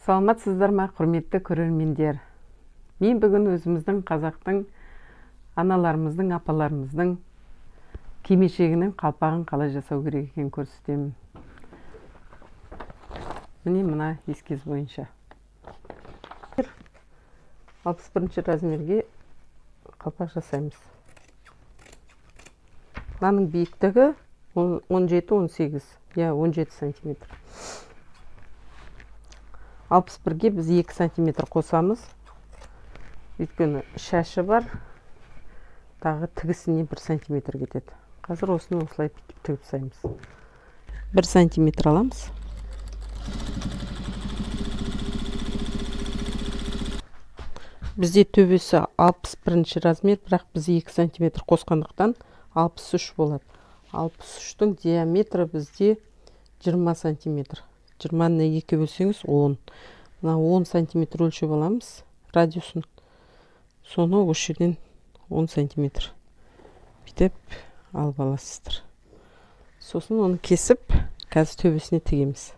Саламатсыздар ма, құрметті көрермендер. Мен бүгін өзіміздің қазақтың аналарымыздың, апаларымыздың кимешегінің қалпағын қалай жасау керек екенін көрсетемін. Міне мына эскиз бойынша. 61 размерге қалпақ жасаймыз. Мынаның биіктігі 17-18, я 17 сантиметр. 61-ге біз 2 сантиметр қосамыз. Өйткені шашы бар, тағы тігісіне 1 сантиметр кетеді. Қазір осыны осылай бүйтіп тігіп тастаймыз. 1 сантиметр аламыз. Бізде төбесі 61 размер, бірақ біз 2 сантиметр қосқандықтан 63 болады. 63-тің диаметрі бізде 20 сантиметр. 20-ны 2 бөлсеңіз 10. Мына 10 сантиметр өлшеп аламыз радиусын. Соны осы жерден 10 сантиметр бүйтіп алып аласыздар. Сосын оны кесіп, қазір төбесіне тігеміз.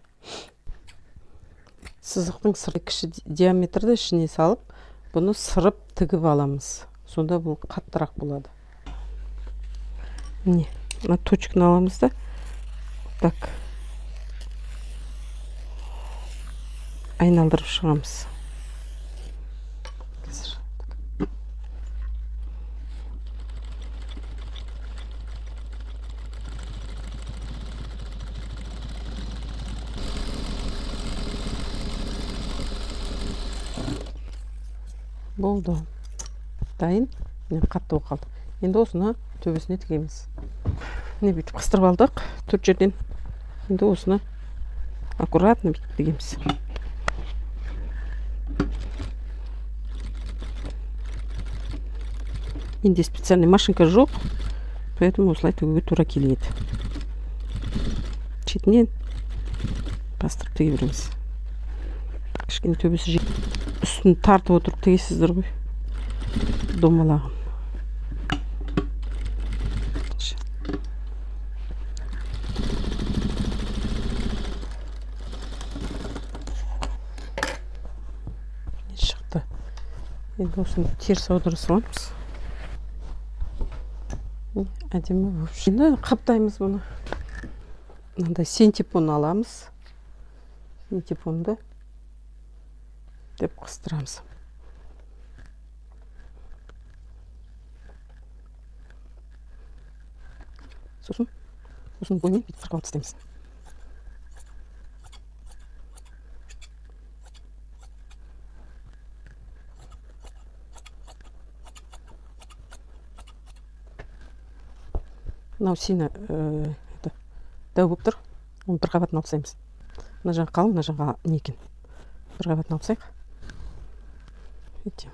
Сызықтың сырты кіші диаметрді ішіне салып, бұны сырып тігіп аламыз. Сонда бұл қаттырақ болады. Міне, мына точканы аламыз да, так айналдырып шығамыз. Болды. Дайын. Міне қатты болып қалды. Енді осыны төбесіне тігеміз. Міне бүйтіп қыстырып алдық төрт жерден. Енді осыны аккуратно бүйтіп тігеміз. Менде специальный машинка жоқ, поэтому осылай тігуге тура келеді. Шетінен бастырып тіге береміз. Кішкене төбесі үстін тартып отырып тігесіздер ғой, домалағын. Шықты. Енді осыны теріс аудара саламыз. Әдемі болып шықты. Енді қаптаймыз бұны. Мынандай синтепон аламыз. Синтепонды деп қыстырамыз. Сосын осының бойымен бүйтіп қырқып алып тастаймыз. Мынау сені дәу болып тұр. Оны бір қабатын алып тастаймыз. Мына жағы қалың, мына жағы не екен. Бір қабатын алып тастайық. Видите,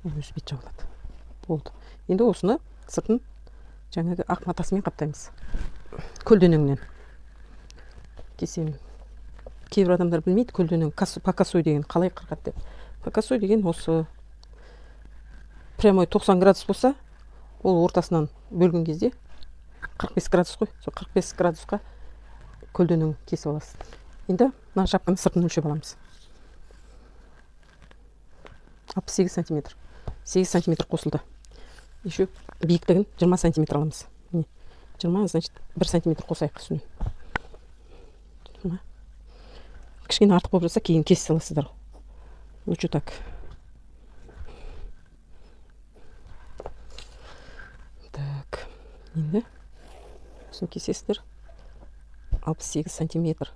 өзі бет жабылады. Болды. Енді осыны сыртын жаңағы ақ матасымен қаптаймыз. Көлденеңнен кесемін. Кейбір адамдар білмейді көлденең по косой деген қалай қырқады деп. По косой деген осы прямой 90 градус болса, ол ортасынан бөлген кезде 45 градус қой. Сол 45 градусқа көлденең кесіп аласыз. Енді мына жапқаны сыртын өлшеп аламыз. 68 сантиметр. 8 сантиметр қосылды. Еще биіктігін 20 сантиметр аламыз. Міне, 20, значит, 1 сантиметр қосайық үстінен. Кішкене артық болып жатса, кейін кесе саласыздар. Лучше так. Так, енді осыны кесесіздер. 68 сантиметр.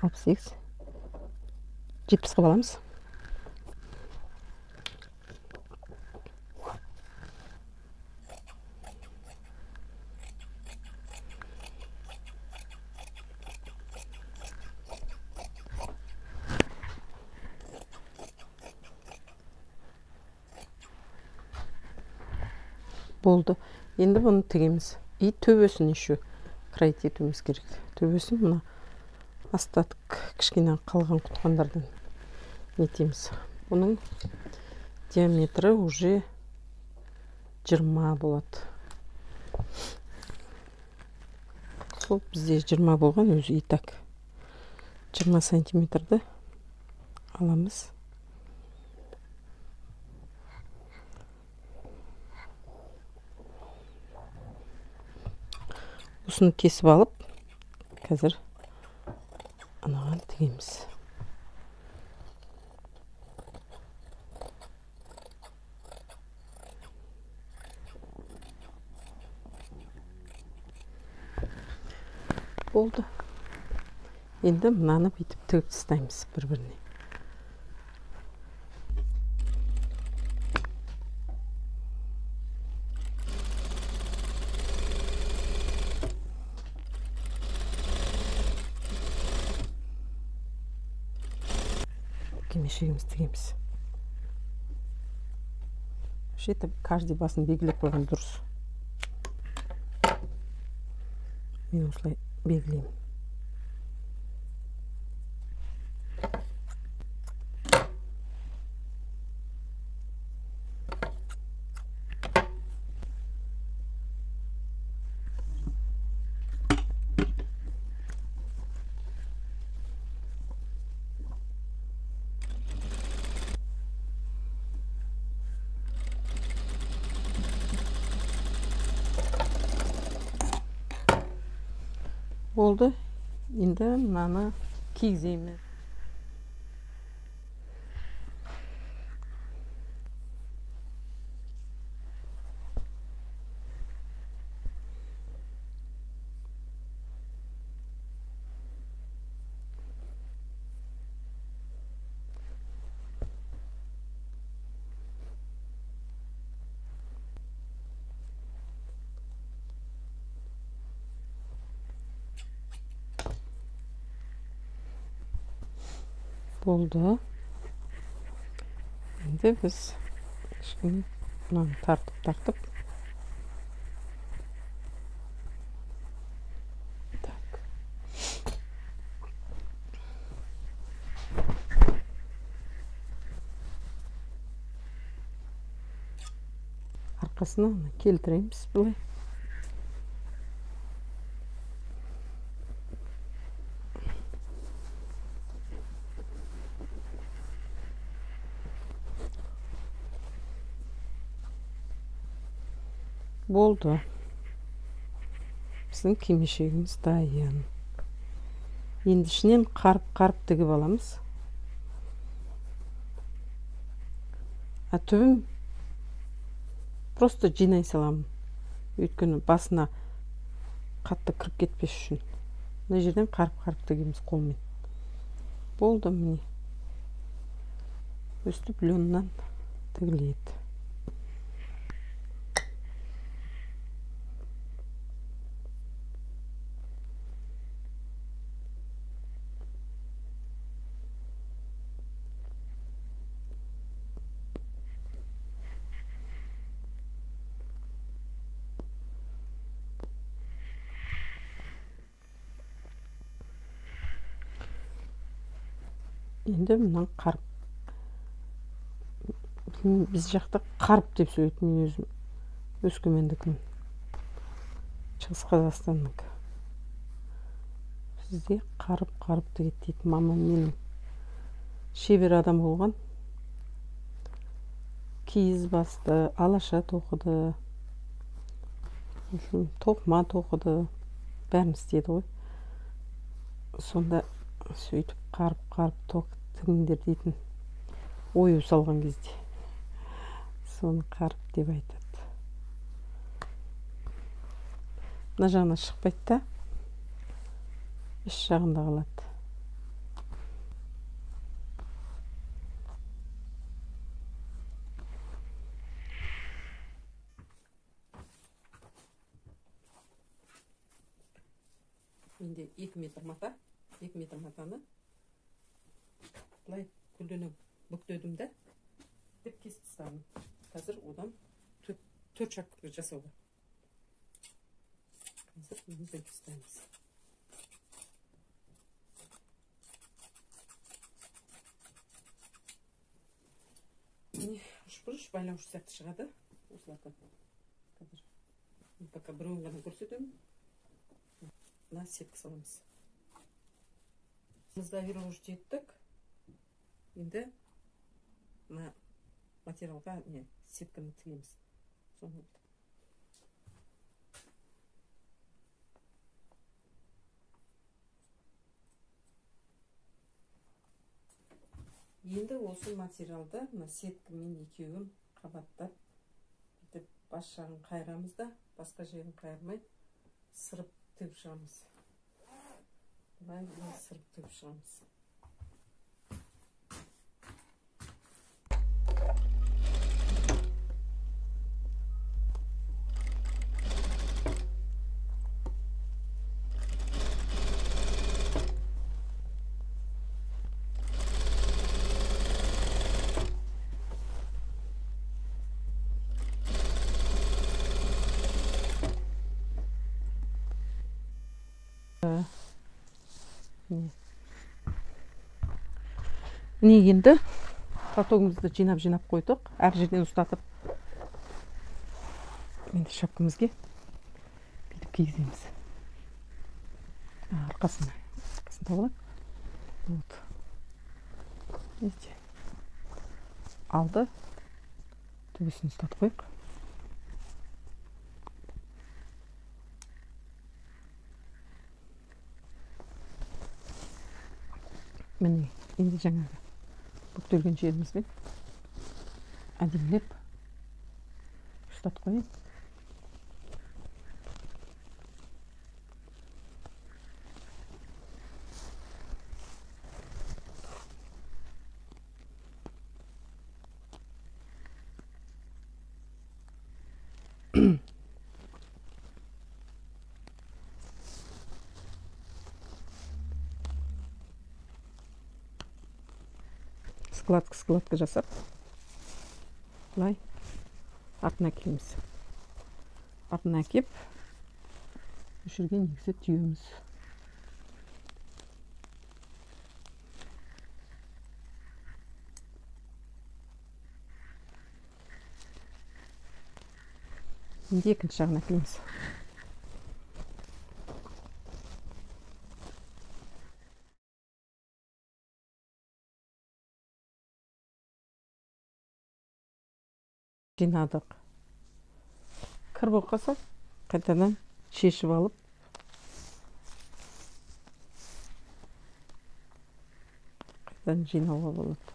68. 70 қылып аламыз. Болды. Енді бұны тігеміз. И төбесін еще кроить етуіміз керек. Төбесін мына остаток кішкене қалған құтқандардан нетеміз. Бұның диаметрі уже 20 болады. Сол бізде 20 болған өзі и так. 20 сантиметрді аламыз. Осыны кесіп алып, қазір анаған тігеміз. Болды. Енді мынаны бүйтіп тігіп тастаймыз бір-біріне. Кимешегімізді тігеміз. Вообще-то каждый басын белгілеп қойған дұрыс. Мен осылай белгілеймін. Болды. Енді мынаны кигіземін. Болды. Енді біз кішкене мынаны тартып-тартып. Так. Арқасына келтіреміз былай. Болды. Біздің кимешегіміз дайын. Енді ішінен қарып-қарып тігіп аламыз. А түбін просто жинай саламын. Өйткені басына қатты кіріп кетпес үшін. Мына жерден қарып-қарып тігеміз қолмен. Болды міне. Өстіп леннан тігіледі. Енді мына қарып, біз жақта қарып деп сөйлейді, мен өзім Өскемендікімін, Шығыс Қазақстаннікі. Бізде қарып-қарып тігеді дейді. Мамам менің шебер адам болған. Киіз басты, алаша тоқыды, тоқыма тоқыды, бәрін істеді ғой. Сонда сөйтіп қарып-қарып тоқып тігіңдер дейтін, ою салған кезде соны қарып деп айтады. Мына жағына шықпайды да, іш жағында қалады. Менде 2 метр мата, 2 метр матаны былай көлденең бүктедім де, деп кесіп тастадым. Қазір одан 4 шапка жасауға. Қазір бұны бөліп тастаймыз. Міне үшбұрыш байлауыш сияқты шығады. Осыларды қазір мен пока біреуін ғана көрсетемін. артына сетка саламыз. Біз верложить еттік. Енді мына материалға не сетканы тігеміз. Соны енді осы материалды мына сеткамен екеуін қабаттап бүйтіп бас жағын қайырамыз да, басқа жерін қайырмай сырып тігіп шығамыз. Былай сырып тігіп шығамыз. Міне енді платогымызды жинап-жинап қойдық. Әр жерден ұстатып. Енді шапкамызге бүйтіп кигіземіз. Арқасын тауып алайық. Вот. Видите? Алды. Төбесін ұстатып қойық. Міне енді жаңағы бүктелген жерімізбен әдемілеп ұстатып қояйын. Складка жасап былай артына келеміз. Артына кеп осы жерге негізі түйеміз. Енді екінші жағына келеміз. Жинадық. Кір болып қалса, қайтадан шешіп алып, қайтадан жинауға болады.